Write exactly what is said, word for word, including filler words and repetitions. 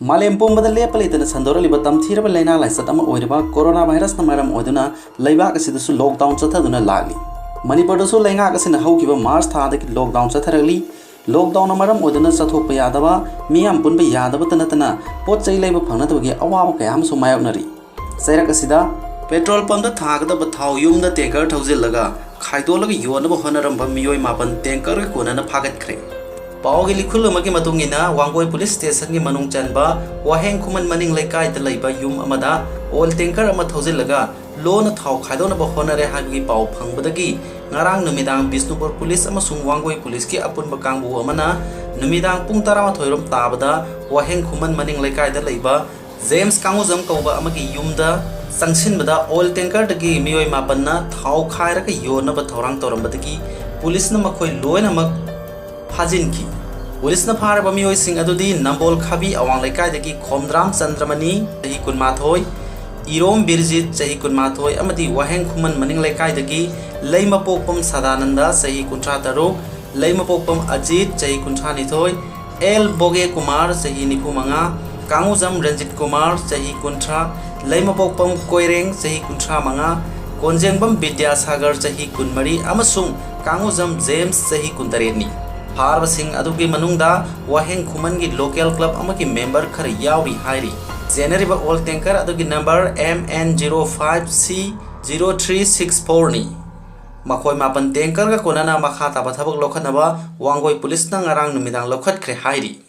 ꯃꯥꯂꯦꯝ ꯄꯨꯝꯕꯗ ꯂꯦꯞꯄ ꯂꯩꯇꯅ ꯁꯟꯗꯣꯔꯛꯂꯤꯕ ꯇꯝꯊꯤꯔꯕ ꯂꯥꯏꯅꯥ ꯂꯥꯏꯆꯠ ꯑꯃ ꯑꯣꯏꯔꯤꯕ ꯀꯣꯔꯣꯅꯥ ꯚꯥꯏꯔꯁꯅ ꯃꯔꯝ ꯑꯣꯏꯗꯨꯅ ꯂꯩꯕꯥꯛ ꯑꯁꯤꯗꯁꯨ ꯂꯣꯛꯗꯥꯎꯟ ꯆꯠꯊꯗꯨꯅ ꯂꯥꯛꯂꯤ꯫ ꯃꯅꯤꯄꯨꯔꯗꯁꯨ ꯂꯩꯉꯥꯛ ꯑꯁꯤꯅ ꯍꯧꯈꯤꯕ ꯃꯥꯔꯆ ꯊꯥꯗꯒꯤ ꯂꯣꯛꯗꯥꯎꯟ ꯆꯠꯊꯔꯛꯂꯤ꯫ ꯂꯣꯛꯗꯥꯎꯟꯅ ꯃꯔꯝ ꯑꯣꯏꯗꯨꯅ ꯆꯠꯊꯣꯛꯄ ꯌꯥꯗꯕ, ꯃꯤꯌꯥꯝ ꯄꯨꯟꯕ ꯌꯥꯗꯕꯇ ꯅꯠꯇꯅ ꯄꯣꯠ ꯆꯩ ꯂꯩꯕ ꯐꯪꯅꯗꯕꯒꯤ ꯑꯋꯥꯕ ꯀꯌꯥ ꯑꯃꯁꯨ ꯃꯥꯌꯣꯛꯅꯔꯤ꯫ ꯆꯩꯔꯛ ꯑꯁꯤꯗ ꯄꯦꯇ꯭ꯔꯣꯜ ꯄꯝꯗ ꯊꯥꯒꯗꯕ ꯊꯥꯎ ꯌꯨꯝꯗ ꯇꯦꯡꯀꯔ ꯊꯧꯖꯤꯜꯂꯒ ꯈꯥꯏꯗꯣꯛꯂꯒ ꯌꯣꯟꯅꯕ ꯍꯣꯠꯅꯔꯝꯕ ꯃꯤꯑꯣꯏ ꯃꯥꯄꯟ ꯇꯦꯡꯀꯔꯒ ꯀꯣꯟꯅꯅ ꯐꯥꯒꯠꯈ꯭ꯔꯦ꯫ ꯄꯥꯎꯒꯤ ꯂꯤꯈꯨꯜ ꯑꯃꯒꯤ ꯃꯇꯨꯡ ꯏꯟꯅ, ꯋꯥꯡꯒꯣꯏ ꯄꯨꯂꯤꯁ ꯁ꯭ꯇꯦꯁꯟꯒꯤ ꯃꯅꯨꯡ ꯆꯟꯕ ꯋꯥꯍꯦꯡ ꯈꯨꯃꯟ ꯃꯅꯤꯡ ꯂꯩꯀꯥꯏꯗ ꯂꯩꯕ ꯌꯨꯝ ꯑꯃꯗ ꯑꯣꯏꯜ ꯇꯦꯡꯀꯔ ꯑꯃ ꯊꯧꯖꯤꯜꯂꯒ ꯂꯣꯟꯅ ꯊꯥꯎ ꯈꯥꯏꯗꯣꯛꯅꯕ ꯍꯣꯠꯅꯔꯦ ꯍꯥꯏꯕꯒꯤ ꯄꯥꯎ ꯐꯪꯕꯗꯒꯤ ꯉꯔꯥꯡ ꯅꯨꯃꯤꯗꯥꯡ ꯕꯤꯁꯅꯨꯄꯨꯔ ꯄꯨꯂꯤꯁ ꯑꯃꯁꯨꯡ ꯋꯥꯡꯒꯣꯏ ꯄꯨꯂꯤꯁꯀꯤ ꯑꯄꯨꯟꯕ ꯀꯥꯡꯕꯨ ꯑꯃꯅ ꯅꯨꯃꯤꯗꯥꯡ ꯄꯨꯡ ꯇꯔꯥꯃꯥꯊꯣꯏ ꯔꯣꯝ ꯇꯥꯕꯗ ꯋꯥꯍꯦꯡ ꯈꯨꯃꯟ ꯃꯅꯤꯡ ꯂꯩꯀꯥꯏꯗ ꯂꯩꯕ ꯖꯦꯝꯁ ꯀꯥꯡꯉꯨꯖꯝ ꯀꯧꯕ ꯑꯃꯒꯤ ꯌꯨꯝꯗ ꯆꯪꯁꯤꯟꯕꯗ ꯑꯣꯏꯜ ꯇꯦꯡꯀꯔꯗꯒꯤ ꯃꯤꯑꯣꯏ ꯃꯥꯄꯟꯅ ꯊꯥꯎ ꯈꯥꯏꯔꯒ ꯌꯣꯟꯅꯕ ꯊꯧꯔꯥꯡ ꯇꯧꯔꯝꯕꯗꯒꯤ ꯄꯨꯂꯤꯁꯅ ꯃꯈꯣꯏ ꯂꯣꯏꯅꯃꯛ ꯐꯥꯖꯤꯟꯈꯤ꯫ ꯄꯨꯂꯤꯁꯅ ꯐꯥꯔꯕ ꯃꯤꯑꯣꯏꯁꯤꯡ ꯑꯗꯨꯗꯤ ꯅꯝꯕꯣꯜ ꯈꯥꯕꯤ ꯑꯋꯥꯡ ꯂꯩꯀꯥꯏꯗꯒꯤ ꯈꯣꯝꯗ꯭ꯔꯥꯝ ꯆꯟꯗ꯭ꯔꯃꯅꯤ, ꯆꯍꯤ ꯀꯨꯟꯃꯥꯊꯣꯏ, ꯏꯔꯣꯝ ꯕꯤꯔꯖꯤꯠ, ꯆꯍꯤ ꯀꯨꯟꯃꯥꯊꯣꯏ, ꯑꯃꯗꯤ ꯋꯥꯍꯦꯡ ꯈꯨꯃꯟ ꯃꯅꯤꯡ ꯂꯩꯀꯥꯏꯗꯒꯤ ꯂꯩꯃꯄꯣꯛꯄꯝ ꯁꯗꯥꯅꯟꯗ, ꯆꯍꯤ ꯀꯨꯟꯊ꯭ꯔꯥ ꯇꯔꯨꯛ, ꯂꯩꯃꯄꯣꯛꯄꯝ ꯑꯖꯤꯠ, ꯆꯍꯤ ꯀꯨꯟꯊ꯭ꯔꯥ ꯅꯤꯊꯣꯏ, ꯑꯦꯜ ꯕꯣꯒꯦ ꯀꯨꯃꯥꯔ, ꯆꯍꯤ ꯅꯤꯐꯨ ꯃꯉꯥ, ꯀꯥꯡꯉꯨꯖꯝ ꯔꯟꯖꯤꯠ ꯀꯨꯃꯥꯔ, ꯆꯍꯤ ꯀꯨꯟꯊ꯭ꯔꯥ, ꯂꯩꯃꯄꯣꯛꯄꯝ ꯀꯣꯏꯔꯦꯡ, ꯆꯍꯤ ꯀꯨꯟꯊ꯭ꯔꯥ ꯃꯉꯥ, ꯀꯣꯟꯖꯦꯡꯕꯝ ꯕꯤꯗ꯭ꯌꯥꯁꯥꯒꯔ, ꯆꯍꯤ ꯀꯨꯟꯃꯔꯤ, ꯑꯃꯁꯨꯡ ꯀꯥꯡꯉꯨꯖꯝ ꯖꯦꯝꯁ, ꯆꯍꯤ ꯀꯨꯟꯇꯔꯦꯠꯅꯤ꯫ ꯐꯥꯔꯕꯁꯤꯡ ꯑꯗꯨꯒꯤ ꯃꯅꯨꯡꯗ ꯋꯥꯍꯦꯡ ꯈꯨꯃꯟꯒꯤ ꯂꯣꯀꯦꯜ ꯀ꯭ꯂꯕ ꯑꯃꯒꯤ ꯃꯦꯝꯕꯔ ꯈꯔ ꯌꯥꯎꯔꯤ ꯍꯥꯏꯔꯤ꯫ ꯆꯦꯟꯅꯔꯤꯕ ꯑꯣꯜ ꯇꯦꯡꯀꯔ ꯑꯗꯨꯒꯤ number M N zero five C zero three six four ꯅꯤ꯫ ꯃꯈꯣꯏ ꯃꯥꯄꯟ ꯇꯦꯡꯀꯔꯒ ꯀꯣꯟꯅꯅ ꯃꯈꯥ ꯇꯥꯕ ꯊꯕꯛ ꯂꯧꯈꯠꯅꯕ ꯋꯥꯡꯒꯣꯏ ꯄꯨꯂꯤꯁꯅ ꯉꯔꯥꯡ ꯅꯨꯃꯤꯗꯥꯡ ꯂꯧꯈꯠꯈ꯭ꯔꯦ ꯍꯥꯏꯔꯤ꯫